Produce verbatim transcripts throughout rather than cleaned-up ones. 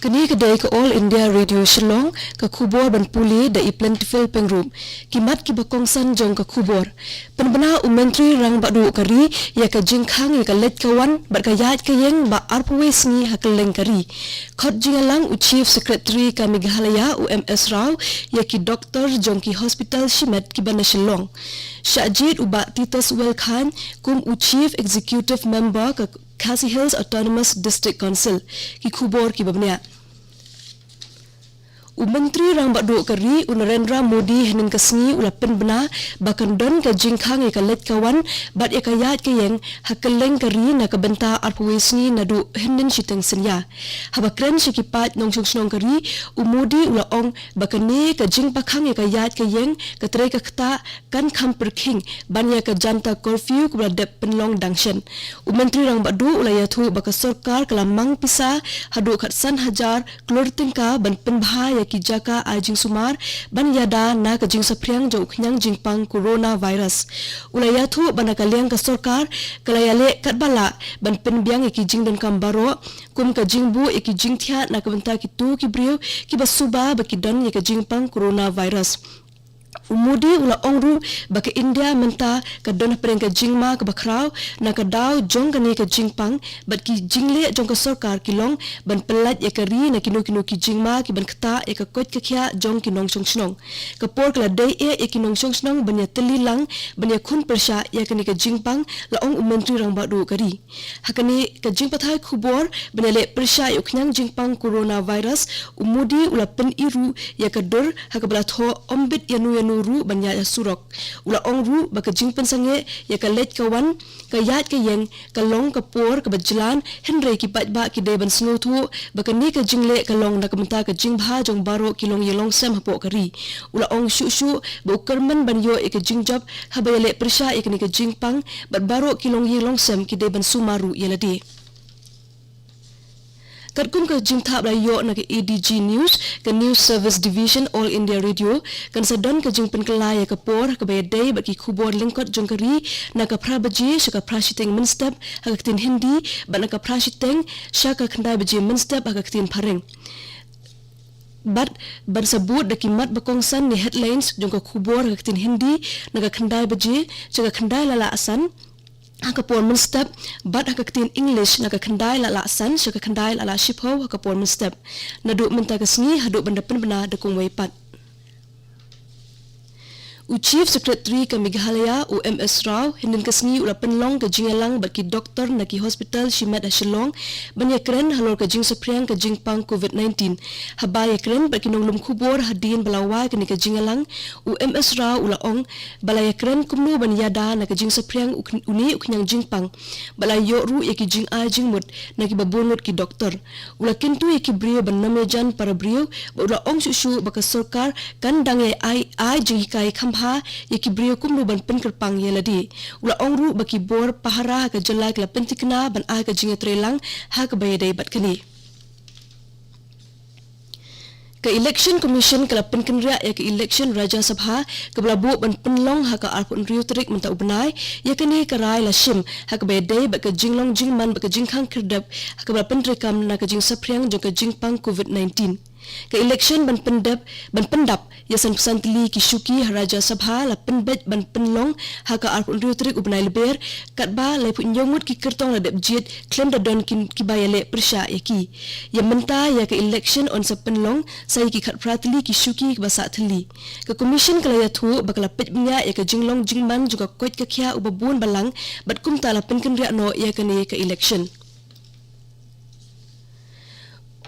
Kane ka dei ka All India Radio Shillong, ka khubor ban pule da i Plentiful Pyngrope. Ki mat kiba kongsan jong ka khubor. Pynbna u Myntri Rangbah Duh ka ri ïa ka jingkhang ïa ka leit ka wan bad ka ïaid ka ïeng ba arphew wei sngi ha kylleng ka ri. Khot jingïalang u Chief Secretary ka Meghalaya u M S Rao ïa ki doktor jong ki hospital shimet kiba na Shillong. Shah jied u Bah Titus Welkhan kum u Chief Executive Member ka Khasi Hills Autonomous District Council. Ki khubor kiba bniah. U Myntri Rangbah Duh ka ri u Narendra Modi hynnin ka sngi u la pynbna ba kan don ka jingkhang ïa ka leit ka wan bad ïa ka ïaid ka ïeng ha kylleng ka ri na ka bynta arphew wei sngi naduh hynnin shiteng synñia. Haba kren sha ki paid nongshong shnong ka ri, u Modi u la ong ba kane ka jingpakhang ïa ka ïaid ka ïeng ka trei ka ktah kan kham pyrkhing ban ïa ka janta curfew kaba la dep pynlong dang shen. U Myntri Rangbah Duh u la ïathuh ba ka sorkar ka la mang pisa haduh khatsan hajar klur tyngka ban pynbha ïa ki jaka ai jingsumar ban ïada na ka jingsaphriang jong u khñiang jingpang coronavirus. U la ïathuh ba na ka liang ka sorkar ka la ïaleh katba lah ban pynbiang ïa ki jingdonkam baroh, kum ka jingbuh ïa ki jingthiah na ka bynta kito ki briew kiba suba ba ki don ïa ka jingpang coronavirus. U Modi u la ong ruh ba ka India mynta ka don hapdeng ka jingma kaba khraw na ka daw jong kane ka jingpang bad ki jingleh jong ka sorkar ki long ban pyllait ïa ka ri na kino kino ki jingma kiban ktah ïa ka koit ka khiah jong ki nongshong shnong. Ka por ka la dei eh ïa ki nongshong shnong ban ïatylli lang ban ïakhun pyrshah ïa kane ka jingpang, la ong u Myntri Rangbah Duh ka ri. Ha kane ka jingpathai khubor ban ïaleh pyrshah ïa u khñiang jingpang coronavirus, u Modi u la pyni ruh ïa ka dur ha kaba la thoh ym bit ïano ïano ruh ban ïaid ha surok. U la ong ruh ba ka jingpynsangeh ïa ka leit ka wan, ka ïaid ka ïeng ka long ka por kaba jlan, hynrei ki paidbah ki dei ban sngewthuh ba kane ka jingleh ka long na ka bynta ka jingbha jong baroh ki longïing longsem hapoh ka ri. U la ong shuh shuh ba u kyrmen ban ïoh ïa ka jingjop haba ïaleh pyrshah ïa kane ka jingpang bad baroh ki longïing longsem ki dei ban sumar ruh ïa lade. Katkum ka jingthap la ïoh na ka A D G News, ka News Service Division All India Radio, kan sa don ka jingpynkylla ïa ka por ha kaba ïadei bad ki khubor lyngkot jong ka ri na ka phra baje sha ka phra shiteng mynstep ha ka ktien Hindi bad na ka phra shiteng sha ka khyndai baje mynstep ha ka ktien Phareng. Bad ban sa bud da ki mat ba kongsan ne headlines jong ka khubor ha ka ktien Hindi na ka khyndai baje sha ka khyndai la lah san ha ka por mynstep, bad ha ka ktien English na ka khyndai la lah san sha ka khyndai la lah shiphew ha ka por mynstep. Naduh mynta ka sngi haduh ban da pynbna da kumwei pat. U Chief Secretary ka Meghalaya, u M S Rao, hynnin ka sngi u la pynlong ka jingïalang bad ki doktor na ki hospital shimet ha Shillong ban ïakren halor ka jingsaphriang ka jingpang covid nineteen. Haba ïakren bad ki nonglum khubor hadien ba la wai kane ka jingïalang, u M S Rao u la ong ba la ïakren kumno ban ïada na ka jingsaphriang u khn-, une u khñiang jingpang. Ba la ïoh ruh ïa ki jingai jingmut na kiba bun ngut ki doktor. U la kyntu ïa ki briew ban nym ïajan para briew, bad u la ong shuh shuh ba ka sorkar kan dang ïa ai, ai jinghikai khambha ïa ki briew kumno ban pynkyrpang ïa lade. U la ong ruh ba ki bor pahara ha ka jylla ki la pynthikna ban ai ka jingïatreilang ha kaba ïadei bad kane. Ka Election Commission ka la pynkynriah ïa ka election Rajya Sabha kaba la buh ban pynlong ha ka arphew hynriew tarik mynta u bnai, ïa kane ka rai la shim ha kaba ïadei bad ka jinglong jingman bad ka jingkhang khyrdep ha kaba la pyntreikam na ka jingsaphriang jong ka jingpang covid nineteen. Ka election ban pyndep, ban pyndap ïa sanphew san tylli ki shuki ha Rajya Sabha la pynbeit ban pynlong ha ka arphew hynriew tarik u bnai Lber, katba laiphew hynñiew ngut ki kyrtong la dep jied khlem da don kin kiba ïaleh pyrshah ïa ki. Ïa mynta ïa ka election yn sa pynlong sa ïa ki khatphra tylli ki shuki kiba sah thylli. Ka Commission ka la ïathuh ba ka la peit bniah ïa ka jinglong jingman jong ka koit ka khiah uba bun balang bad kumta la pynkynriah noh ïa kane ka election.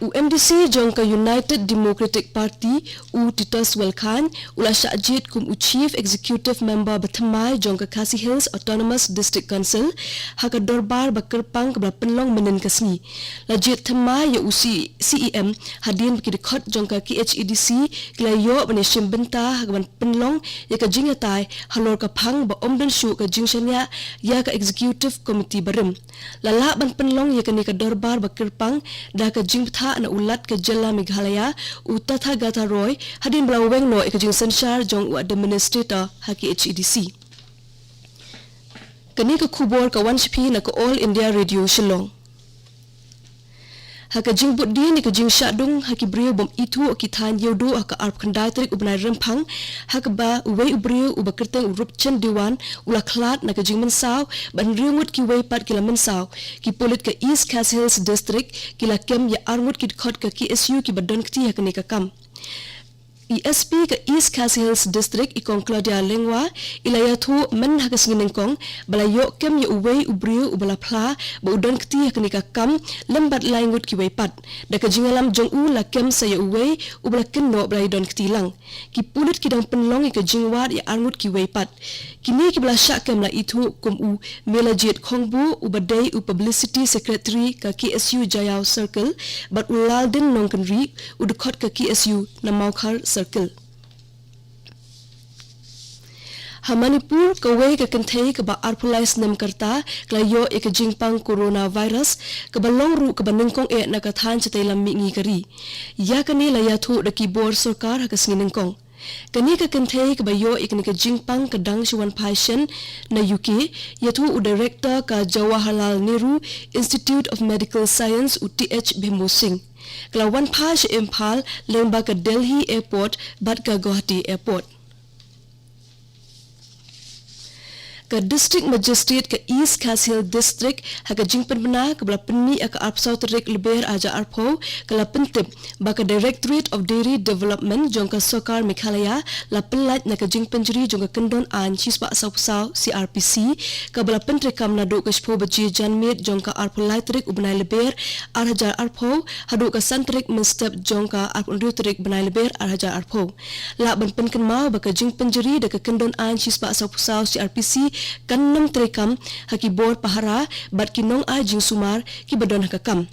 U M D C jong ka United Democratic Party, u Titus Welkhan, u la shah jied kum u Chief Executive Member ba thymmai jong ka Khasi Hills Autonomous District Council ha ka dorbar ba kyrpang kaba la pynlong mynnin ka sngi. La jied thymmai ïa u C-, C E M hadien ba ki dkhot jong ka K H A D C ki la ïoh ban ïashim bynta ha kaban pynlong ïa ka jingïatai halor ka phang ba ym don shuh ka jingshaniah ïa ka Executive Committee barim. La lah ban pynlong ïa kane ka dorbar ba kyrpang da ka jingbthah na u Lat ka jylla Meghalaya, u Tathagata Roy, hadien ba la weng noh ïa ka jingsynshar jong u Administrator ha K H A D C. Kane ka khubor ka wan sha phi na ka All India Radio Shillong. Ha ka jingbud dien ïa ka jingshah dung ha ki briew bym ithuh ki thaiñ Ïewduh ha ka arphew khyndai tarik u bnai Rymphang, ha kaba uwei u briew uba kyrteng u Rupchen Dewan u la khlad na ka jingmynsaw, bad hynriew ngut kiwei pat ki la mynsaw. Ki pulit ka East Khasi Hills District ki la kem ïa arngut ki dkhot ka K S U kiba don kti ha kane ka kam. I S P ka East Khasi Hills District, i Kong Claudia Lyngwa, i la ïathuh mynhynnin ha ka sngi Nyngkong ba la ïoh kem ïa uwei u briew uba la phla ba u don kti ha kane ka kam, lem bad lai ngut kiwei pat. Da ka jingïalam jong u la kem sa ïa uwei uba la kynnoh ba la ïadon kti lang. Ki pulit ki dang pynlong ïa ka jingwad ïa arngut kiwei pat. Kine kiba la shah kem la ithuh kum u Melajied Khongbu uba dei u Publicity Secretary ka K S U Jaïaw Circle, bad u Laldin Nongkynrih u dkhot ka K S U na Mawkhar Circle. Ha Manipur, kawei ka kynthei kaba arphew lai snem ka rta ka la ïoh ïa ka jingpang coronavirus, kaba long ruh kaba nyngkong eh na ka thaiñ shatei lam mihngi ka ri. Ïa kane la ïathuh da ki bor sorkar ha ka sngi Nyngkong. Kane ka kynthei kaba ïoh ïa kane ka jingpang ka dang shu wan phai shen na U K, ïathuh u Director ka Jawaharlal Nehru Institute of Medical Science, u T H Bhimbo Singh. Ka la wan phai sha Imphal lyngba ka Delhi Airport bad ka Guwahati Airport. Ka District Magistrate ka East Khasi Hills District, ha ka jingpynbna kaba la pynmih ha ka arphew saw tarik Lber arhajar arphew, ka la pyntip ba ka Directorate of Dairy Development jong ka Sorkar Meghalaya la pynlait na ka jingpynjri jong ka kyndon aiñ shispah sawphew saw C R P C, kaba la pyntreikam naduh ka shiphew baje janmiet jong ka arphew lai tarik u bnai Lber arhajar arphew haduh ka san tarik mynstep jong ka arphew hynriew tarik bnai Lber arhajar arphew. Lah ban pynkynmaw ba ka jingpynjri da ka kyndon aiñ shispah sawphew saw C R P C kan nym treikam ha ki bor pahara bad ki nongai jingsumar kiba don ha ka kam.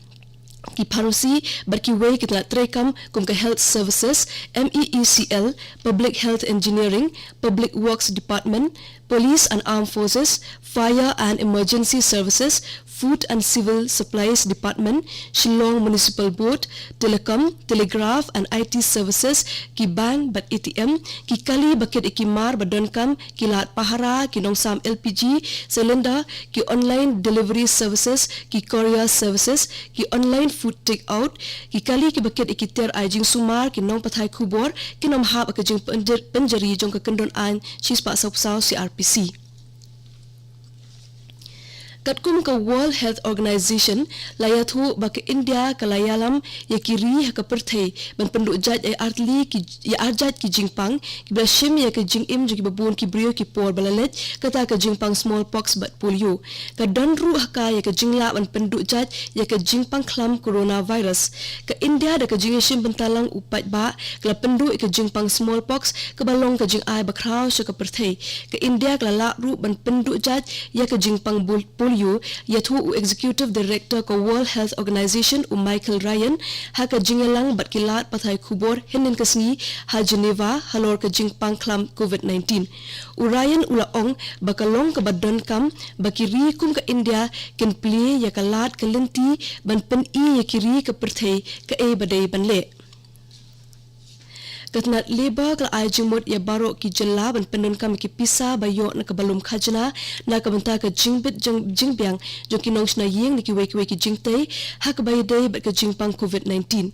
Ki pharmacy bad kiwei ki tnat treikam kum ka Health Services, M E E C L, Public Health Engineering, Public Works Department, Police and Armed Forces, Fire and Emergency Services, Food and Civil Supplies Department, Shillong Municipal Board, Telecom, Telegraph and I T Services, ki bank bad A T M, ki kali ba kit ïa ki mar ba donkam, ki lad pahara, ki nongsam L P G cylinder, ki online delivery services, ki courier services, ki online food take out, ki kali kiba kit ïa ki tiar ai jingsumar, ki nongpathai khubor kin ym hap ha ka jingpynjri jong ka kyndon aiñ shispah sawphew saw C R P C. Katkum ka World Health Organization la ïathuh ba ka India ka la ïalam ïa ki ri ha ka pyrthei ban pynduh jait ïa artylli ki, ïa arjait ki jingpang kiba la shim ïa ka jingim jong kiba bun ki briew ki por ba la leit, kata ka jingpang smallpox bad polio. Ka don ruh ha ka ïa ka jinglah ban pynduh jait ïa ka jingpang khlam coronavirus. Ka India da ka jingïashim bynta lang u paidbah ka la pynduh ïa ka jingpang smallpox kaba long ka jingai bakhraw sha ka pyrthei. Ka India ka la lah ruh ban pynduh jait ïa ka jingpang bul-, polio, ïathuh u Executive Director ka World Health Organization u Michael Ryan ha ka jingïalang bad ki lad pathai khubor hynnin ka sngi ha Geneva halor ka jingpang khlam covid nineteen. U Ryan u la ong ba ka long kaba donkam ba ki ri kum ka India kin plie ïa ka lad ka lynti ban pyni ïa ki ri ka pyrthei kaei ba dei ban leh. Ka tnat Labour ka la ai jingmut ïa baroh ki jylla ban pyndonkam ïa ki pisa ba ïoh na kaba lum khajna na ka bynta ka jingbit jing-, jingbiang jong ki nongshna ïing na kiwei kiwei ki jingtei ha kaba ïadei bad ka jingpang covid nineteen.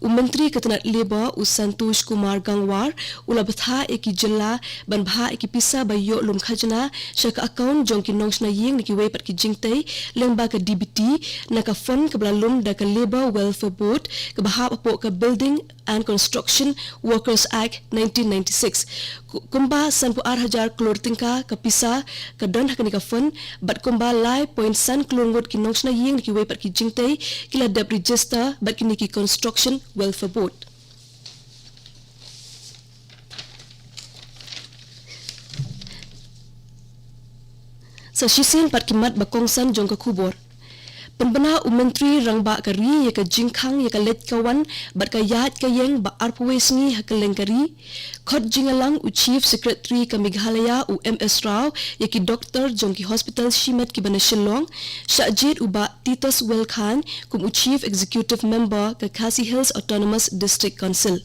U Myntri ka tnat Labour u Santosh Kumar Gangwar u la bthah ïa ki jylla ban bhah ïa ki pisa ba ïoh lum khajna sha ka account jong ki nongshna ïing na kiwei pat ki jingtei lyngba ka D B T na ka fund kaba la lum da ka Labour Welfare Board kaba hap hapoh ka Building and Construction Workers Act nineteen ninety-six. Ku-, kumba sanphew ar hajar klur tyngka ka pisa ka don ha kane ka fund, bad kumba lai point san klur ngut ki nongshna ïing na kiwei pat ki jingtei ki la dep register bad kine ki Construction Welfare Board. Sa shisien pat ki mat ba kongsan jong ka khubor. Pynbna u Myntri Rangbah ka ri ïa ka jingkhang ïa ka leit ka wan bad ka ïaid ka ïeng ba arphew wei sngi ha kylleng ka ri. Khot jingïalang u Chief Secretary ka Meghalaya u M S Rao ïa ki doktor jong ki hospital shimet kiba na Shillong. Shah jied u Bah Titus Welkhaiñ kum u Chief Executive Member ka Khasi Hills Autonomous District Council.